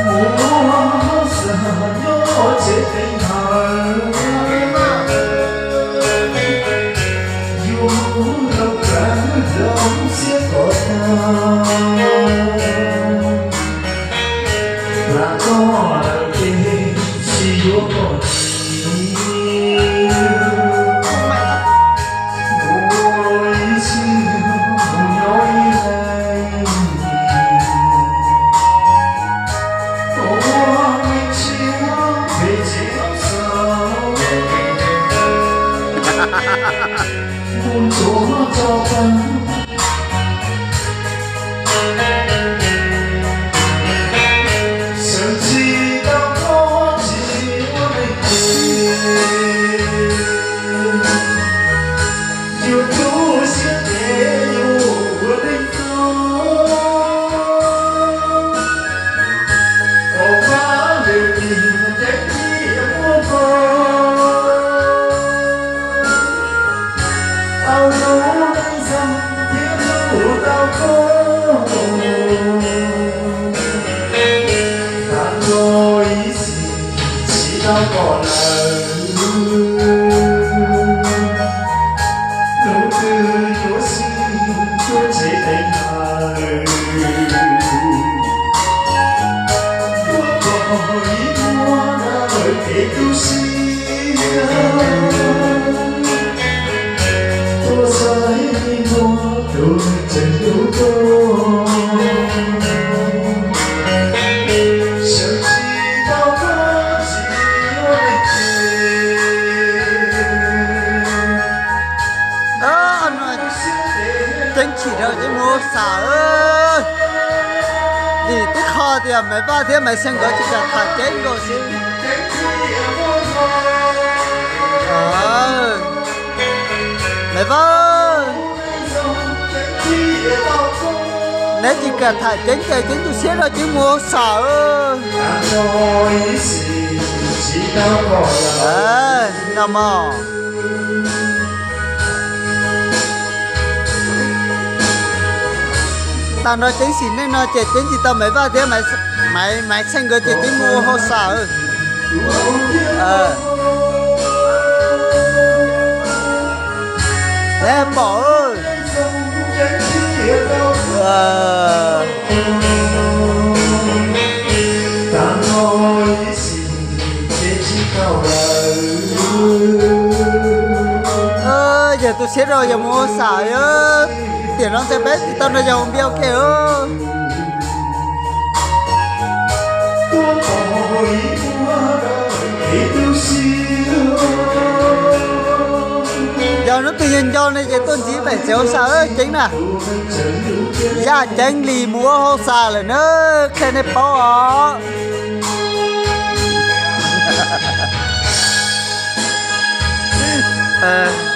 Mus hauj sam nyob tsev teev hawm, yuav mus rau kav hloov siab kom tag, hla koj lawm ces tsis yuav kom tsiv. Mus ua ib siab mus nyob ib leeg, ua me ntsis pem tsev hauj sam, mus ntsuas tso tag. Sawv tsis tau koj tsis ua neeg ces, yuav tu siab ces yuav ua neeg txog. Kom pab lwm tiag ceeb thiaj muaj nqis, tau hlub neej txog thiaj hlub tau koj. Tag nrho ib sim tsis tau pom lawm, hnub twg yuav sib tuaj tsev teev hawm, tuaj pom ib muag lawm kev tu siab, tuaj saib ib muag tus neeg tseem hlub koj. Sawv tsis tau koj tsis ua neeg ces, ceeb tshim rau ceeb mus hauj sam, vim twb qhov tias Maiv Vaj thiab Maiv Xeeb nkawd tsis kam tham ceeb nkaus xwb. Maiv Vaj, neb tsis kam tham ceeb ces ceeb tu siab rau ceeb mus hauj sam. No mog. Tag nrho ceeb sim neej no ces ceeb tsis tau Maiv Vaj thiab Maiv Xeeb nkawd ces ceeb mus ua hauj sam. Neb pom, yawg tu siab rau yawg mus ua sam, tiam no ntshe peb tsis tau nrog yawg ua npias ua ke. Yog hnub twg yawg nco ne ces tuaj ntxiv pem tsev hauj sam ceeb na. Yaj Ceeb Lis mus ua hauj sam lawm na, qhia nej paub os.